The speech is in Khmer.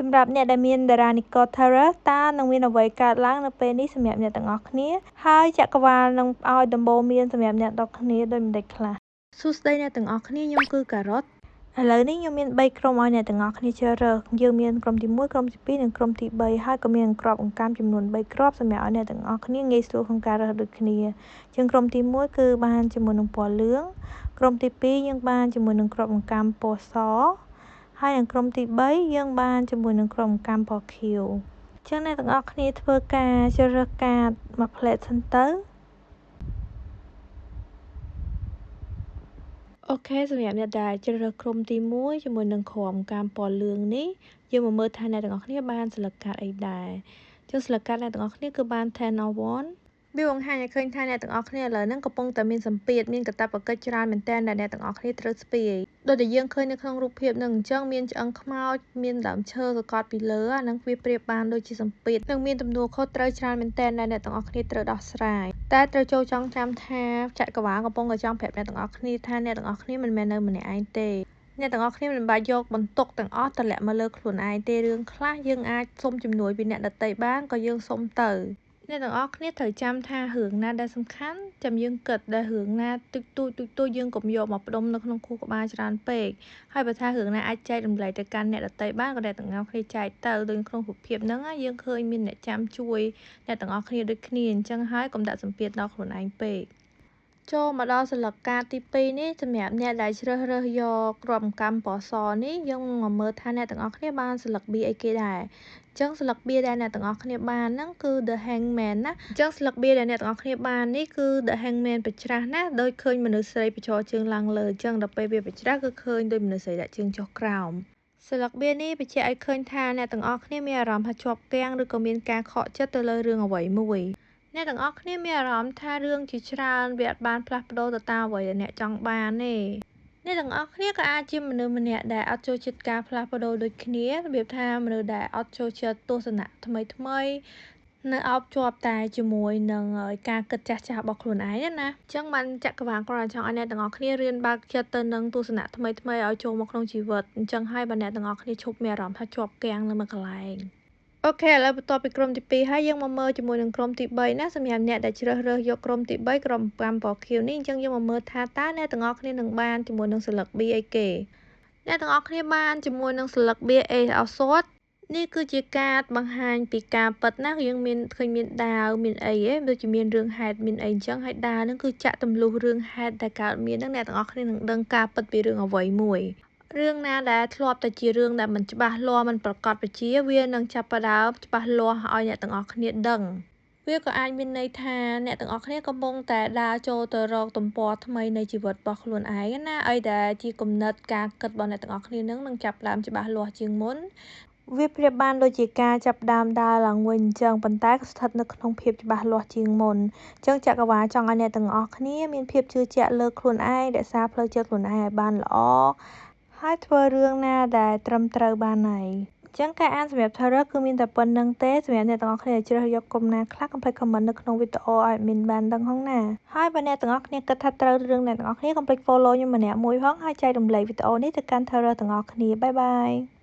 សម្រាប់អ្នកដែលមានតារានិករ Taurus តើនឹងមានអ្វីកើតឡើងនៅពេលនេះសម្រាប់អ្នកទាំងអស់គ្នាហើយចក្រវាលនឹងឲ្យដំបូន្មានសម្រាប់អ្នកទាំងគ្នាដូចម្តេចខ្លះសួស្តីអ្នកទាំងអស់គ្នាខ្ញុំគឺការ៉ុតឥឡូវនេះខ្ញុំមាន3ក្រុមឲ្យអ្នកទាំងអស់គ្នាជ្រើសរើសយើងមានក្រុមទី1ក្រុមទី2និងក្រុមទី3ហើយក៏មានក្របអង្កាំចំនួន3គ្រាប់សម្រាប់ឲ្យអ្នកទាំងអស់គ្នាងាយស្រួលក្នុងការរើសដូចគ្នាជាងក្រុមទី1គឺបានជាមួយនឹងពណ៌លឿងក្រុមទី2យើងបានជាមួយនឹងក្របអង្កាំពណ៌សហើយនឹងក្រុមទី3យើងបានជាមួយនឹងក្រុមអង្កាំពណ៌ខៀវចឹងអ្នកទាំងអស់គ្នាធ្វើការជ្រើសរើសកាតមួយផ្លែតសិនទៅអូខេសម្រាប់អ្នកដែលជ្រើសរើសក្រុមទី1ជាមួយនឹងក្រុមកាមពណ៌លឿងនេះយើងមកមើលថាអ្នកទាំងអស់គ្នាបានស្លឹកកាតអីដែរចឹងស្លឹកកាតអ្នកទាំងអស់គ្នាគឺបាន10 of 1វាបង្ហាញឲ្យឃើញថាអ្នកទាំងអស់គ្នាឥឡូវហ្នឹងកំពុងតែមានសម្ពាធមានកាតព្វកិច្ចច្រើនមែនទែនដែលអ្នកទាំងអស់គ្នាត្រូវស្ពាយដូចដែលយើងឃើញនៅក្នុងរូបភាពហ្នឹងអញ្ចឹងមានឆ្អឹងខ្មោចមានដើមឈើសកត់ពីលើអាហ្នឹងវាប្រៀបបានដូចជាសម្ពាធនិងមានទំនួលខុសត្រូវច្រើនមែនទែនដែលអ្នកទាំងអស់គ្នាត្រូវដោះស្រាយតែត្រូវចូលចង់ចាំថាចក្រវាលកំពុងតែចង់ប្រាប់អ្នកទាំងអស់គ្នាថាអ្នកទាំងអស់គ្នាមិនមែននៅម្នាក់ឯងទេអ្នកទាំងអស់គ្នាមិនបាច់យកបន្ទុកទាំងអស់ទម្លាក់មកលើខ្លួនឯងទេរឿងខ្លះយើងអាចសុំជំនួយពីអ្នកដទៃបានក៏យើងសុំទៅអ្នកទាំងអស់គ្នាត្រូវចាំថារឿងណាដែលសំខាន់ចាំយើងគិតដែលរឿងណាតិចតួចតិចតួចយើងកុំយកមកផ្ដុំនៅក្នុងខួរក្បាលច្រើនពេកហើយបើថារឿងណាអាចចែករំលែកទៅកាន់អ្នកដទៃបានក៏អ្នកទាំងអស់គ្នាចែកទៅដូចក្នុងរូបភាពហ្នឹងយើងឃើញមានអ្នកចាំជួយអ្នកទាំងអស់គ្នាដូចគ្នាអញ្ចឹងហើយកុំដាក់សម្ពាធដល់ខ្លួនឯងពេកចូលមកដល់ស្លឹកកាតទី2នេះសម្រាប់អ្នកដែលជ្រើសរើសយកគ្រាប់កម្មពណ៌សនេះយើងមកមើលថាអ្នកទាំងអស់គ្នាបានស្លឹកបៀអីគេដែរអញ្ចឹងស្លឹកបៀដែលអ្នកទាំងអស់គ្នាបានហ្នឹងគឺ The Hangman ណាអញ្ចឹងស្លឹកបៀដែលអ្នកទាំងអស់គ្នាបាននេះគឺ The Hangman ប្រច្រាស់ណាដូចឃើញមនុស្សស្រីប្រឈរជើងឡើងលើអញ្ចឹងដល់ពេលវាប្រច្រាស់គឺឃើញដូចមនុស្សស្រីដាក់ជើងចុះក្រោមស្លឹកបៀនេះបញ្ជាក់ឲ្យឃើញថាអ្នកទាំងអស់គ្នាមានអារម្មណ៍ថាជាប់គាំងឬក៏មានការខកចិត្តទៅលើរឿងអ្វីមួយអ្នកទាំងអស់គ្នាមានអារម្មណ៍ថារឿងជាច្រើនវាអត់បានផ្លាស់ប្ដូរទៅតាមអ្វីដែលអ្នកចង់បានទេអ្នកទាំងអស់គ្នាក៏អាចជាមនុស្សម្នាក់ដែលអត់ចូលចិត្តការផ្លាស់ប្ដូរដូចគ្នារបៀបថាមនុស្សដែលអត់ចូលចិត្តទស្សនៈថ្មីថ្មីនៅអោបជាប់តែជាមួយនឹងការគិតចាស់ចាស់របស់ខ្លួនឯងណាអញ្ចឹងបានចក្រវាលគ្រាន់តែចង់ឲ្យអ្នកទាំងអស់គ្នារៀនបើកចិត្តទៅនឹងទស្សនៈថ្មីថ្មីឲ្យចូលមកក្នុងជីវិតអញ្ចឹងហើយបើអ្នកទាំងអស់គ្នាឈប់មានអារម្មណ៍ថាជាប់គាំងនៅមួយកន្លែងអូខេឥឡូវបន្ទាប់ពីក្រុមទី2ហើយយើងមកមើលជាមួយនឹងក្រុមទី3ណាសម្រាប់អ្នកដែលជ្រើសរើសយកក្រុមទី3ក្រុម5ពណ៌ខៀវនេះអញ្ចឹងយើងមកមើលថាតើអ្នកទាំងអស់គ្នានឹងបានជាមួយនឹងស្លឹកបៀអីគេអ្នកទាំងអស់គ្នាបានជាមួយនឹងស្លឹកបៀ Ace of Swords នេះគឺជាការបង្ហាញពីការពិតណាយើងមានឃើញមានដាវមានអីហ៎ដូចជាមានរឿងហេតុមានអីអញ្ចឹងហើយដាវហ្នឹងគឺចាក់ទម្លុះរឿងហេតុដែលកើតមានហ្នឹងអ្នកទាំងអស់គ្នានឹងដឹងការពិតពីរឿងអ្វីមួយរឿងណាដែលធ្លាប់តែជារឿងដែលមិនច្បាស់លាស់មិនប្រកបប្រជាវានឹងចាប់ផ្ដើមច្បាស់លាស់ឲ្យអ្នកទាំងអស់គ្នាដឹងវាក៏អាចមានន័យថាអ្នកទាំងអស់គ្នាកំពុងតែដើរចូលទៅរកទំព័រថ្មីនៃជីវិតរបស់ខ្លួនឯងណាអីដែលជាគំនិតការគិតរបស់អ្នកទាំងអស់គ្នានឹងចាប់ផ្ដើមច្បាស់លាស់ជាងមុនវាប្រៀបបានដូចជាការចាប់ផ្ដើមដើរឡើងវិញអញ្ចឹងប៉ុន្តែក៏ស្ថិតនៅក្នុងភាពច្បាស់លាស់ជាងមុនអញ្ចឹងចក្រវាលចង់ឲ្យអ្នកទាំងអស់គ្នាមានភាពជឿជាក់លើខ្លួនឯងរក្សាផ្លូវចិត្តខ្លួនឯងឲ្យបានល្អហើយធ្វើរឿងណាដែលត្រឹមត្រូវបានហើយអញ្ចឹងការអានសម្រាប់ Taurus គឺមានតែប៉ុណ្្នឹងទេសម្រាប់អ្នកទាំងអស់គ្នាដែលជ្រើសយកក្រុមណាខ្លះកុំភ្លេច comment នៅក្នុងវីដេអូឲ្យ admin បានដឹងផងណាហើយបើអ្នកទាំងអស់គ្នាគិតថាត្រូវរឿងអ្នកទាំងអស់គ្នាកុំភ្លេច follow ខ្ញុំម្នាក់មួយផងហើយចែករំលែកវីដេអូនេះទៅកាន់ Taurus ទាំងអស់គ្នាបាយបាយ។